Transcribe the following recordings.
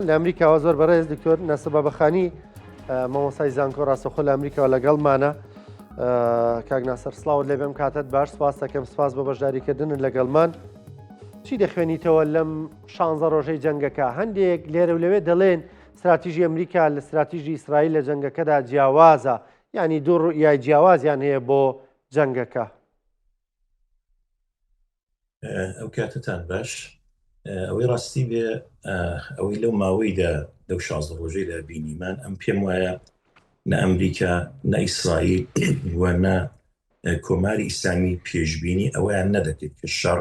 لە ئەمریکاوە زۆر بەڕێز دکتۆر ناسر بابەخانی مامۆستای زانکۆ ڕاستەخۆ لە ئەمریکاوە لەگەڵمانە کاک ناسر سڵاوت لێ بێم کاتت باش سپاس دەکەم سپاس بۆ بەشداریکردنت لەگەڵمان چی دەخوێنیتەوە لەم شانزە ڕۆژەی جەنگەکە هەندێک لێرە و لەوێ دەڵێن استراتیژی ئەمریکا لە استراتیژی ئیسرائیل لە جەنگەکەدا جیاوازە یعنی دوو ڕوئیای جیاوازیان هەیە بۆ جەنگەکە. ئەو کاتتان باش ئەوەی ڕاستی بێ ئەوەی لەو ماوەیدا لەو شازدە ڕۆژەیدا بینیمان ئەم پێم وایە نە ئەمریکا نە ئیسرائیل و نە کۆماری ئیسلامی پێشبینی ئەوەیان نەدەکرد کە شەڕ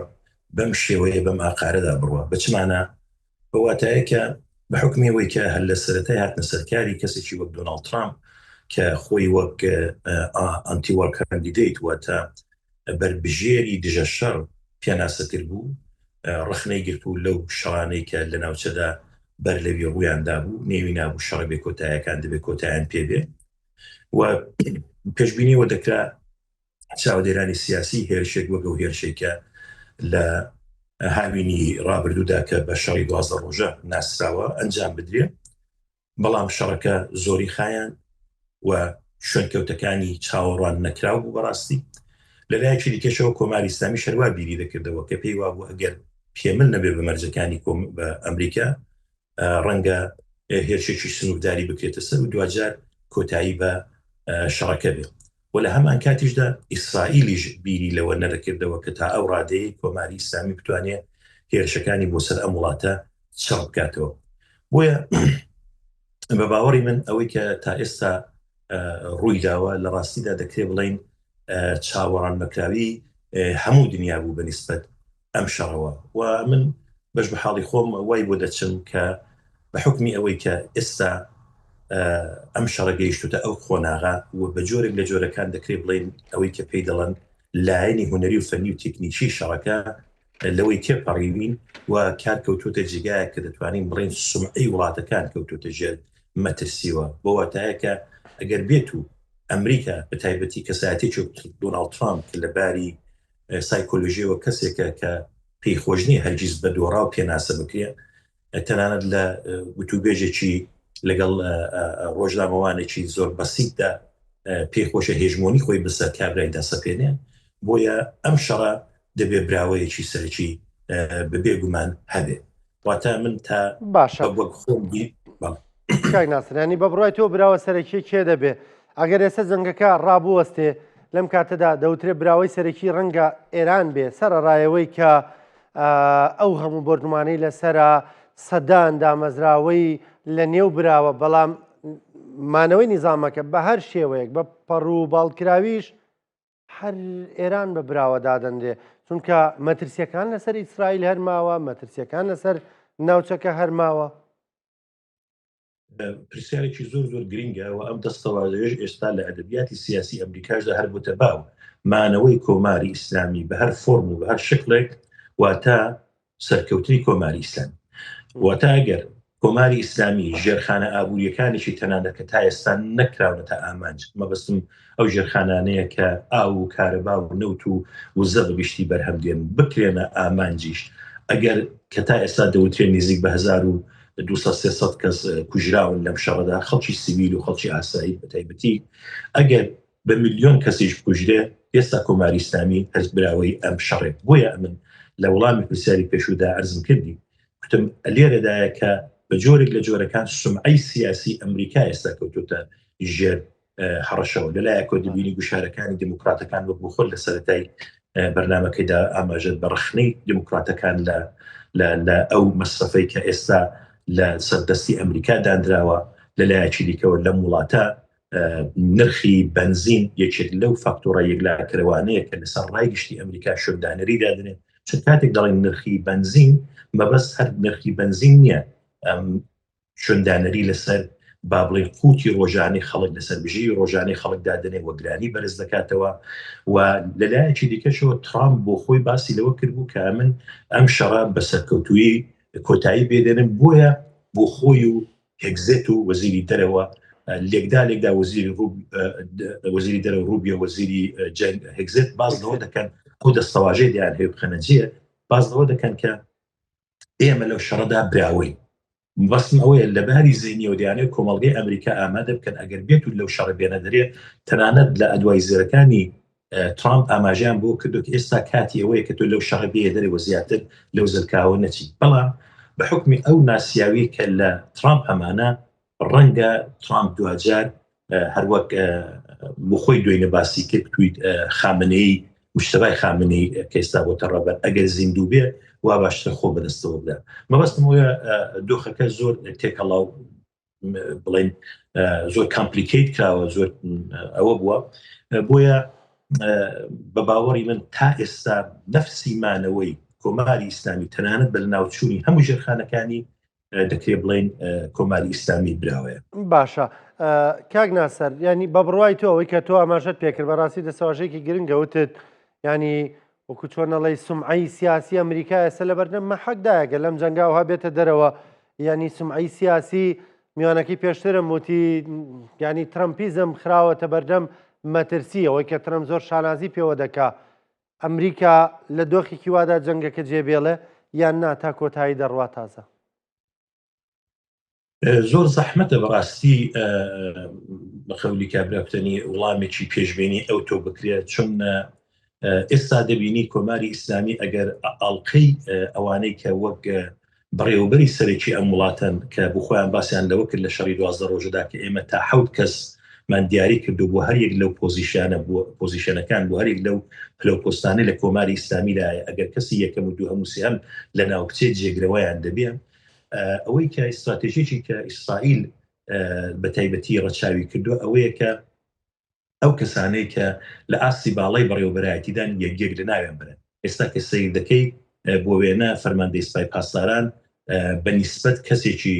بەم شێوەیە بەم ئاقارەدا بڕوا بچمانە بە واتایە کە بە حکمی ئەوەی کە هەر لە سەرەتای هاتنە سەرکاری کەسێکی وەک دۆناڵد ترامپ کە خۆی وەک anti war candidate واتە بەربژێری دژە شەڕ پێناسە کردبوو، ڕەخنەی گرتبوو لەو شەڕانەی کە لە ناوچەدا بەر لەوی ڕوویان دابوو، نێوی نابوو شەڕە بێ کۆتایەکان دەبێ کۆتایان پێ بێ و پێشبینی ئەوە دەکرا چاودێرانی سیاسی هێرشێک وەک ئەو هێرشەی کە لە هاوینی ڕابردوودا کە بە شەڕی 12 ڕۆژە ناسراوە ئەنجام بدرێ بەڵام شەڕەکە زۆری خایاند و شوێنکەوتەکانی چاوەڕوان نەکراو بوو بەڕاستی لەلایەکی دیکەشەوە کۆماری ئیسلامی شەروا بیری دەکردەوە کە پێی وابوو ئەگەر پێمل نەبێ بە مەرجەکانی بە ئەمریکا ڕەنگە هێرشێکی سنوورداری بکرێتە سەر و دواجار کۆتایی بە شەڕەکە بێ و لە هەمان کاتیشدا ئیسرائیلیش بیری لەوە نەدەکردەوە کە تا ئەو ڕادەیە کۆماری ئیسلامی بتوانێت هێرشەکانی بۆ سەر ئەم وڵاتە چڕ بکاتەوە بۆیە بە باوەڕی من ئەوەی کە تا ئێستا ڕووی داوە لە ڕاستیدا دەکرێت بڵین چاوەڕان نەکراوی هەموو دنیا بوو بە نیسبەت ئەم شەڕەوە و من بەش بە حاڵی خۆم وای بۆ دەچم کە بە حکمی ئەوەی کە ئێستا ئەم شەڕە گەیشتوتە ئەو قۆناغا و بە جۆرێک لە جۆرەکان دەکرێت بڵین ئەوەی کە پێی دەڵێن لایەنی هونەری و فەنی و تەکنیکی شەڕەکە لەوەی تێپەڕیوین و کار کەوتوتە جێگایەک کە دەتوانین بڵێین سومعەی وڵاتەکان کەوتوتە ژێر مەترسیەوە بۆ واتایە کە ئەگەر بێت و ئەمریکا بە تایبەتی کەسایەتێکی دۆناڵد ترامپ کە لە باری سایکۆلۆژیەوە کەسێکە کە پێی خۆش نییە هەرگیز بە دۆڕاو پێناسە بکرێ تەنانەت لە وتوبێژێکی لەگەڵ ڕۆژنامەوانێکی زۆر بەسیتدا پێی خۆشە هێژمۆنی خۆی بەسەر کابرای داسەپێنێ بۆیە ئەم شەڕە دەبێ براوەیەکی سەرەکی بەبێ گومان هەبێ واتە من تا باشە وەک خۆم بی بەڵێ. کاک ناسر ینی بە بڕای تۆ براوە سەرەکی کێ دەبێ ئەگەر ئێستا جەنگەکە ڕابوەستێ لەم کاتەدا دەوترێ براوەی سەرەکی ڕەنگە ئێران بێ سەرەڕایەوەی کە ئەو هەموو بۆردومانەی لەسرە سەدان دامەزراوەی لە نێو براوە بەڵام مانەوەی نیزامەکە بە هەر شێوەیەک بە پەڕ و باڵکراویش هەر ئێران بە براوە دادەنرێ چونکە مەترسیەکان لەسەر ئیسرائیل هەرماوە مەترسیەکان لەسەر ناوچەکە هەرماوە. پرسیارێکی زۆر زۆر گرنگە و ئەم دەستەواژەیەش ئێستا لە ئەدەبیاتی سیاسی ئەمریکاشدا هەر بووتە باو، مانەوەی کۆماری ئیسلامی بە هەر فۆرم و بە هەر شکڵێک واتە سەرکەوتنی کۆماری ئیسلامی. واتە ئەگەر کۆماری ئیسلامی ژێرخانە ئابووریەکانیشی تەنانەت کە تا ئێستا نەکراونەتە ئامانج، مەبەستم ئەو ژێرخانانەیە کە ئاو و کارەبا و نەوت و وزە بە گشتی بەرهەم دێن، بکرێنە ئامانجیش، ئەگەر کە تا ئێستا دەوترێن نزیک بە 1200 300 کەس کوژراون لەم شەڕەدا، خەڵکی سیویل و خەڵکی ئاسایی بە تایبەتی، ئەگەر بە ملیۆن کەسیش بکوژرێ، ئێستا کۆماری ئیسلامی هەر براوەی ئەم شەڕێ. بۆیە ئەمن لە وڵامی پرسیاری پێشوودا عەرزم کردی، کوتم لێرەدایە کە بە جۆرێک لە جۆرەکان سومعەی سیاسی ئەمریکا ئێستا کەوتۆتە ژێر هەڕەشەوە. لەلایەکەوە دەبینی گوشارەکانی دێموکراتەکان وەک بۆ خۆت لە سەرەتای بەرنامەکەیدا ئاماژەت بە ڕەخنەی دێموکراتەکان لە لە ئەو مەسرەفەی کە ئێستا لە سەردەستی ئەمریکا دانراوە، لەلایەکی دیکەوە لەم وڵاتە نرخی بەنزین یەکێک لەو فاکتۆڕە یەکلاکەرەوانەیە کە لەسەر ڕای گشتی ئەمریکا شوێندانەری دادنێت. چون کاتێک دەڵێن نرخی بەنزین مەبەست هەر نرخی بەنزین نییە، شوێندانەری لەسەر با بڵێین قوتی ڕۆژانەی خەڵک لەسەر بژێوی ڕۆژانەی خەڵک دادەنێ و گرانی بەرز دەکاتەوە و لەلایەکی دیکەشەوە ترامپ بۆ خۆی باسی لەوە کردبوو کە من ئەم شەڕە بە سەرکەوتوویی کۆتایی بێدێنم بۆیە بۆ خۆی و هێگزێت و وەزیری دەرەوە لێکدا لێکدا وەزیری وەزیری دەرەوە ڕوبیە وەزیری جەنگ هێگزێت باز لەوە دەکەن ئەو دەستەواژەی دەیان هەیە بخەنە جێ باز لەوە دەکەن کە ئێمە لەو شەڕەدا براوەین. مەبەستم ئەوەیە لە باری زەینیەوە دەیانەوێت کۆمەڵگەی ئەمریکا ئامادە بکەن ئەگەر بێت و لەو شەڕە بێنە دەرێ، تەنانەت لە advisor ەکانی ترامپ ئاماژەیان بۆ کردو کە ئێستا کاتی ئەوەیە کە تۆ لەو شەڕە بێیە دەرێ و زیاتر لەو زەلکاوە نەچی. بەڵام بە حوکمی ئەو ناسیاوی کە لە ترامپ هەمانە ڕەنگە ترامپ دواجار هەروەک بۆ خۆی دوێنێ باسی کرد تویت خامنەیی مشتبای خامنەی کە ئێستا بۆتە ڕەبەر ئەگەر زیندوو بێ وا باشتر خۆ بەدەستەوە بدە. مەبەستم ئەوەیە دۆخەکە زۆر تێکەڵاو بڵێن زۆر complicate کراوە، زۆر ئەوە بووە. بۆیە بە باوەڕی من تا ئێستا نەفسی مانەوەی کۆماری ئیسلامی تەنانەت بە لەناوچوونی هەموو ژێرخانەکانی دەکرێت بڵێن کۆماری ئیسلامی براوەیە. باشە کاک ناسەر، ینی بە بڕوای تۆ ئەوەی کە تۆ ئاماژەت پێکرد بەڕاستی دەستەواژەیەکی گرنگە وتت، ینی وەکو چۆن ئەڵێی سومعەی سیاسی ئەمریکا ئێستا لەبەردەم مەحەکدایە گەر لەم جەنگاوه بێتە دەرەوە، ینی سومعەی سیاسی میوانەکەی پێشترم وتی ینی ترەمپیزم خراوەتە بەردەم مەترسی ئەوەی کە ترەمپ زۆر شانازی پێوە دەکا. ئەمریکا لە دۆخێکی وادا جەنگەکە جێبێڵێ یان نا تا کۆتایی دەڕوا تازە؟ زۆر زەحمەتە بەڕاستی بە قەولی کابرا کوتەنی وڵامێکی پێشبینی ئەو تۆ بکرێت، چون ئێستا دەبینی کۆماری ئیسلامی ئەگەر ئاڵلقەی ئەوانەی کە وەک بەڕێوەبەری سەرەکی ئەم وڵاتەن کە بۆ خۆیان باسیان لەوە کرد لە شەڕی 12 ڕۆژەدا کە ئێمە تا حەوت کەس مان دیاری کردو بۆ هەر یەک لەو position ە بۆ position ەکان بۆ هەر یەک لەو پلە و پۆستانەی لە کۆماری ئیسلامیدایە ئەگەر کەسی یەکەم و دووهەم و سێهەم لە ناو بچێت جێگرەوەیان دەبێ. ئەوەی کە ئیستراتێژیی کە ئیسرائیل بە تایبەتی ڕەچاوی کردووە ئەوەیە کە ئەو کەسانەی کە لە ئاستی باڵای بەڕێوەبەرایەتیدان یەک یەک لە ناویان برن. ئێستا کە سەیر دەکەی بۆ وێنە فەرماندەی سپای پاسداران بە نیسبەت کەسێکی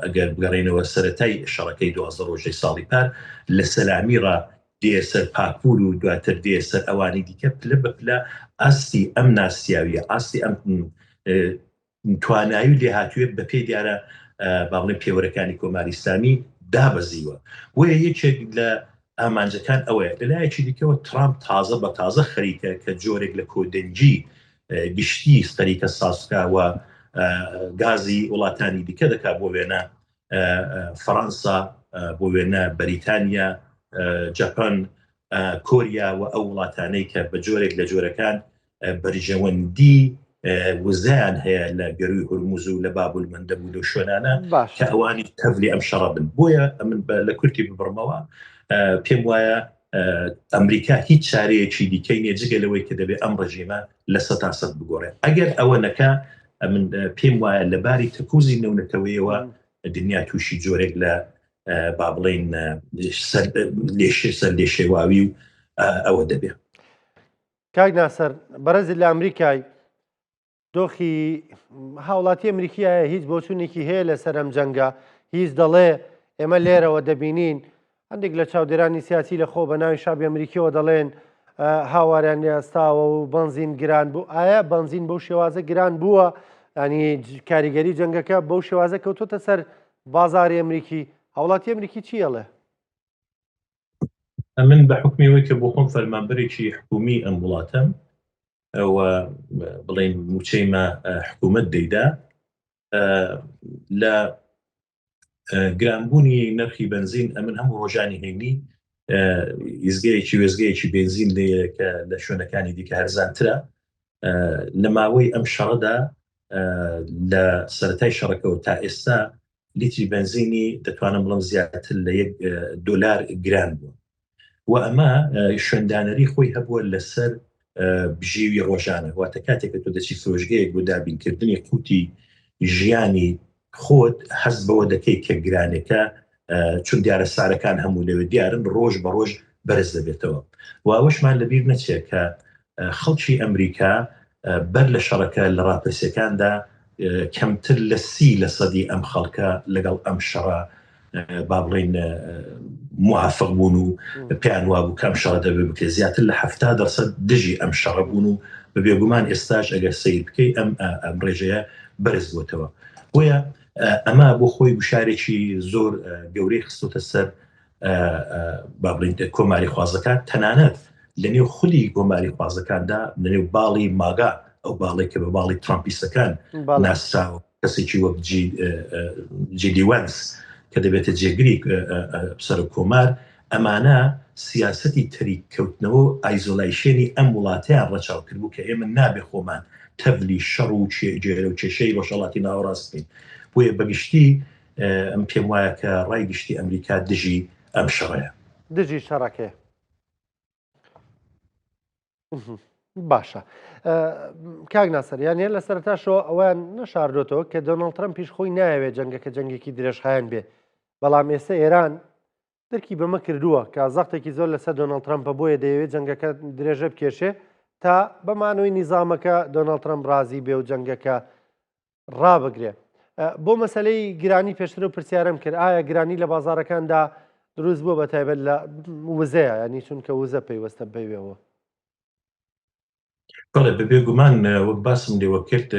ئەگەر بگەڕێنەوە سەرەتای شەڕەکەی 12 ڕۆژەی ساڵی پار لە سەلامی ڕا دێ سەر پاپور و دواتر دێ سەر ئەوانی دیکە، پلە بە پلە ئاستی ئەم ناسیاویە، ئاستی ئەم توانایی و لێهاتوویە بە پێی دیارە با بڵێن پێوەرەکانی کۆماری ئیسلامی دابەزیوە. بۆیە یەکێک لە ئامانجەکان ئەوەیە. لە لایەکی دیکەوە ترامپ تازە بە تازە خەریکە کە جۆرێک لە کۆدەنگی گشتی خەریکە سازکا و گازی وڵاتانی دیکە دەکا، بۆ وێنە فەڕەنسا، بۆ وێنە بەریتانیا، جاپان، کۆریا و ئەو وڵاتانەی کە بە جۆرێک لە جۆرەکان بەرژەوەندی وزەیان هەیە لە گەروی هورمز و لە بابول مەندەب و لەو شوێنانە کە ئەوانی تەڤلی ئەم شەڕە بن. بۆیە ئەمن لە کورتی ببڕمەوە پێم وایە ئەمریکا هیچ چارەیەکی دیکەی نیە جگە لەوەی کە دەبێت ئەم ڕژیمە لە 100% بگۆڕێت. ئەگەر ئەوە نەکا ئەمن پێم وایە لە باری تەکوزی نێونەتەوەیەوە دنیا تووشی جۆرێک لە با بڵین سەر لێشێواوی و ئەوە دەبێت. کاک ناسر بەڕێزت لە ئەمریکای دۆخی هاوڵاتی ئەمریکی ئایا هیچ بۆچوونێکی هەیە لەسەر ئەم جەنگە؟ هیچ دەڵێ ئێمە لێرەوە دەبینین هەندێک لە چاودێرانی سیاسی لە خۆ بە ناوی شابی ئەمریکیەوە دەڵێن هاواریان لێستاوە و بەنزین گران بوو. ئایا بەنزین بەو شێوازە گران بووە؟ ینی کاریگەری جەنگەکە بەو شێوازە کەوتۆتە سەر بازاری ئەمریکی؟ هاوڵاتی ئەمریکی چی ئەڵێ؟ ئەمن بە حوکمی ئەوەی کە بۆ خۆم فەرمانبەرێکی حکومی ئەم وڵاتەم و بڵێن موچەی مە حکوومەت دەیدا، لە گرانبوونی نرخی بنزین ئەمن هەموو ڕۆژانی هەینی ئیزگەیەکی وێزگەیەکی بنزین لێ کە لە شوێنەکانی دیکە هەرزانترە. لە ماوەی ئەم شەڕەدا لە سەرەتای شەڕەکەەوە تا ئێستا لیتری بەنزینی دەتوانم بڵم زیاتر لە یەک دۆلار گران بووە و ئەمە شوێندانەری خۆی هەبووە لەسەر بژێوی ڕۆژانە. واتە کاتێک کە تۆ دەچی فرۆشگەیەک بۆ دابینکردنی قوتی ژیانی خۆت هەست بەوە دەکەیت کە گرانەکە چون دیارە سارەکان هەموو لەوێ دیارن ڕۆژ بە ڕۆژ بەرز دەبێتەوە. و ئەوەشمان لەبیر نەچێت کە خەڵکی ئەمریکا بەر لە شەڕەکە لە ڕاپرسیەکاندا کەمتر لە 30 لە سەدی ئەم خەڵکە لەگەڵ ئەم شەڕە با بڵین موافق بوون و پێیان وابوو کەم شەڕە دەبێ بکرێت، زیاتر لە 70 دەرسەد دژی ئەم شەڕە بوون و بە بێگومان ئێستاش ئەگەر سەیر بکەی ئەم ئەم ڕێژەیە بەرز بووتەوە. بۆیە ئەمە بۆ خۆی گوشارێکی زۆر گەورەی خستۆتە سەر با بڵین کۆماری خوازەکان، تەنانەت لە نێو خودی کۆماری خوازەکاندا لە نێو باڵی ماگا، ئەو باڵێک کە بە باڵی ترامپیستەکان ناسراوە. کەسێکی وەک جی دی ڤانس کە دەبێتە جێگری سەرۆک کۆمار، ئەمانە سیاسەتی تەریک کەوتنەوە و isolation ی ئەم وڵاتەیان ڕەچاو کردبوو کە ئێمە نابێ خۆمان تەڤلی شەڕ و گێرە و کێشەی ڕۆژهەڵاتی ناوەڕاست بکەین. بۆیە بەگشتی ئەم پێم وایە کە ڕای گشتی ئەمریکا دژی ئەم شەڕەیە. دژی شەڕەکەیە. باشە کاک ناسر یان هەر لە سەرتاشەوە ئەویان نەشاردۆتەوە کە دۆناڵد ترەمپیش خۆی نایەوێت جەنگەکە جەنگێکی درێژخایەن بێ بەڵام ئێستا ئێران درکی بەمە کردووە کە زەختێکی زۆر لەسەر دۆناڵد ترەمپە بۆیە دەیەوێت جەنگەکە درێژە بکێشێ تا بەمانەوەی نیزامەکە دۆناڵد ترەمپ ڕازی بێ و جەنگەکە ڕابگرێ. بۆ مەسەلەی گرانی پێشتر و پرسیارم کرد ئایا گرانی لە بازارەکاندا دروست بووە بە تایبەت لە وزەیە ینی چونکە وزە پەیوەستە بەوێەوە. بەڵێ بە بێگومان وەک باسم لێوە کرد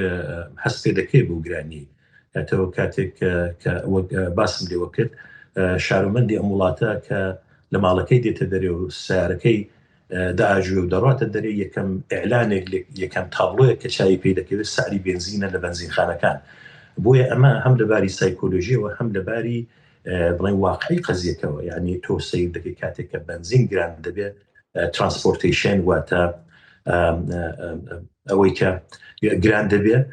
هەست پێ دەکەی بۆ گرانی کاتەوە کاتێک کە وەک باسم لێوە کرد شارۆمەندی ئەم وڵاتە کە لە ماڵەکەی دێتە دەرێ و سیارەکەی دەئاژوێ و دەڕواتە دەرێ، یەکەم ئیعلانێک یەکەم تابڵۆیەک کە چاوی پێی دەکەوێت سعری بێنزینە لە بەنزینخانەکان. بۆیە ئەمە هەم لە باری سایکۆلۆژیەوە هەم لە باری بڵێن واقعی قەزیەکەوە یعنی تۆ سەیر دەکەی کاتێک کە بەنزین گران دەبێت transportation واتە ئەوەی کە گران دەبێت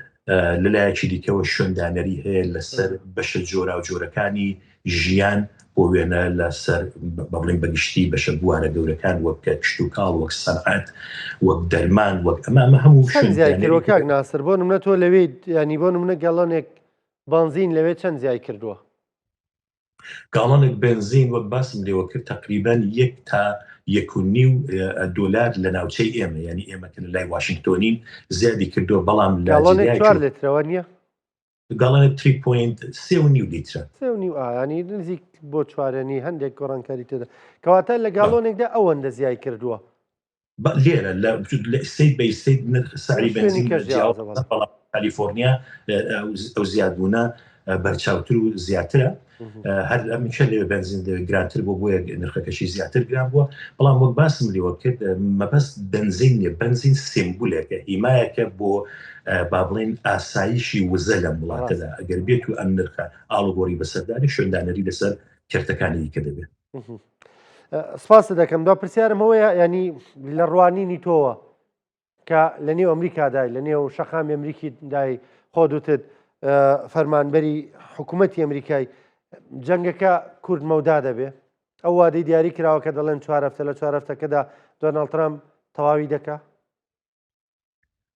لەلایەکی دیکەوە شوێندانەری هەیە لەسەر بەشە جۆراوجۆرەکانی ژیان بۆ وێنە لەسەر بە بڵێین بە گشتی بەشە بوارە گەورەکان وەک کشتوکاڵ وەک سەنعەت وەک دەرمان وەک ئەمە ئەمە هەموو چەند زیای کردووە کاک ناسر بۆ نمونە تۆ لەوێ ینی بۆ نمونە گەڵۆنێک بەنزین لەوێ چەند زیای کردووە؟ گاڵۆنێک بەنزین وەک باسم لێوە کرد تەقریبەن یەک تا یەک و نیو دۆلار لە ناوچەی ئێمە یانی ئێمە کە لە لای واشنگتۆنین زیادی کردووە بەڵام لە گاڵۆنێک چوار لترەوە نییە؟ گاڵۆنێک three point سێ و نیو لیترە. سێ و نیو ئا یانی نزیک بۆ چوارەنی هەندێک گۆڕانکاری تێدا کەواتە لە گاڵۆنێکدا ئەوەندە زیای کردووە. لێرە لە state by state نرخ سعری بەنزین جیاوازە بەڵام کالیفۆرنیا ئەو زیادبوونە بەرچاوتر و زیاترە هەر ئەمیشە لەوێ بەنزین گرانتر بۆ بۆیە نرخەکەشی زیاتر گران بووە بەڵام وەک باسم لێوە کرد مەبەست بەنزین نیە بەنزین سیمبولێکە هیمایەکە بۆ با بڵێن ئاسایشی وزە لەم وڵاتەدا ئەگەر بێت و ئەم نرخە ئاڵوگۆڕی بەسەردانی شوێندانەری لەسەر کەرتەکانی دیکە دەبێت. سپاست دەکەم دو پرسیارم ئەوەیە ینی لە ڕوانینی تۆوە کە لە نێو ئەمریکادای لە نێو شەقامی ئەمریکی دای خۆ دوتت فەرمانبەری حکوومەتی ئەمریکای جەنگەکە کورد مەودا دەبێ ئەو وادەی دیاری کراوە کە دەڵێن چوارەفتە لە چوارەفتەکەدا دۆناڵد ترامپ تەواوی دەکا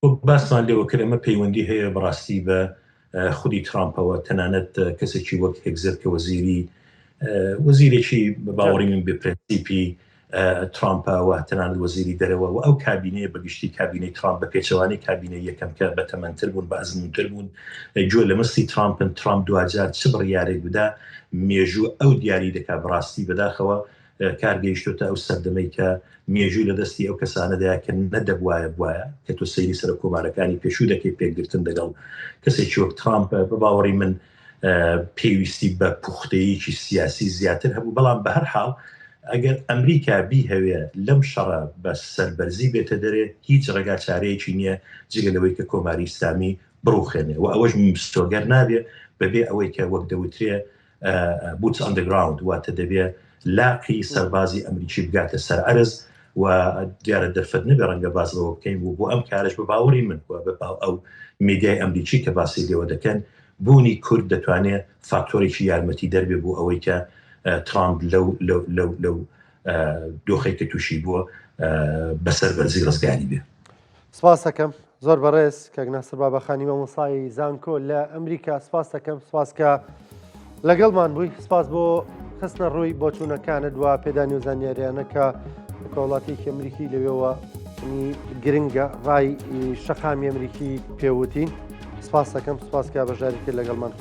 وەک باسمان لێوە کرد ئەمە پەیوەندی هەیە بەڕاستی بە خودی ترامپەوە تەنانەت کەسێکی وەک هێگزێت کە وەزیری وەزیرێکی بە باوەڕی من بێ پرەنسیپی ترامپە و تەنانەت وەزیری دەرەوە و ئەو کابینەیە بەگشتی کابینەی ترامپ بە پێچەوانەی کابینەی یەکەم کە بەتەمەنتر بوون بە ئەزمونتر بوون گوێ لە مستی ترامپن ترامپ دواجار چ بڕیارێک بدا مێژوو ئەو دیاری دەکا بەڕاستی بەداخەوە کار گەیشتۆتە ئەو سەردەمەی کە مێژوو لە دەستی ئەو کەسانەدایە کە نەدەبوایە بوایە، کە تۆ سەیری سەرۆک کۆمارەکانی پێشوو دەکەی پێکگرتن دەگەڵ کەسێکی وەک ترامپ بە باوەڕی من پێویستی بە پوختەیەکی سیاسی زیاتر هەبوو، بەڵام بە هەر حاڵ ئەگەر ئەمریکا بیهەوێ لەم شەڕە بە سەربەرزی بێتە دەرێ هیچ ڕێگا چارەیەکی نییە جگە لەوەی کە کۆماری ئیسلامی بڕوخێنێ و ئەوەش مسۆگەر نابێ بەبێ ئەوەی کە وەک دەوترێ boots on the ground واتە دەبێ لاقی سەربازی ئەمریکی بگاتە سەر ئەرز و دیارە دەرفەت نەبێ ڕەنگە باس لەوە بکەین و بۆ ئەم کارش بە باوەڕی من و بە ئەو میدیای ئەمریکی کە باسی لێوە دەکەن بوونی کورد دەتوانێت فاکتۆرێکی یارمەتی دەربێ بۆ ئەوەی کە ترامپ لەو لەو لەو لەو دۆخێک کە تووشی بووە بەسەر بەرزی ڕزگاری بێ. سپاس دەکەم زۆر بەڕێز کاک ناسر بابەخانی مامۆستای زانکۆ لە ئەمریکا سپاس دەکەم سپاس کە لەگەڵمان بووی سپاس بۆ خستنە ڕووی بۆچوونەکانت و پێدانی و زانیاریانە کە وڵاتێکی ئەمریکی لەوێوە گرنگە ڕای شەقامی ئەمریکی پێوتین سپاس دەکەم سپاس کە بەشداری کرد لەگەڵمان.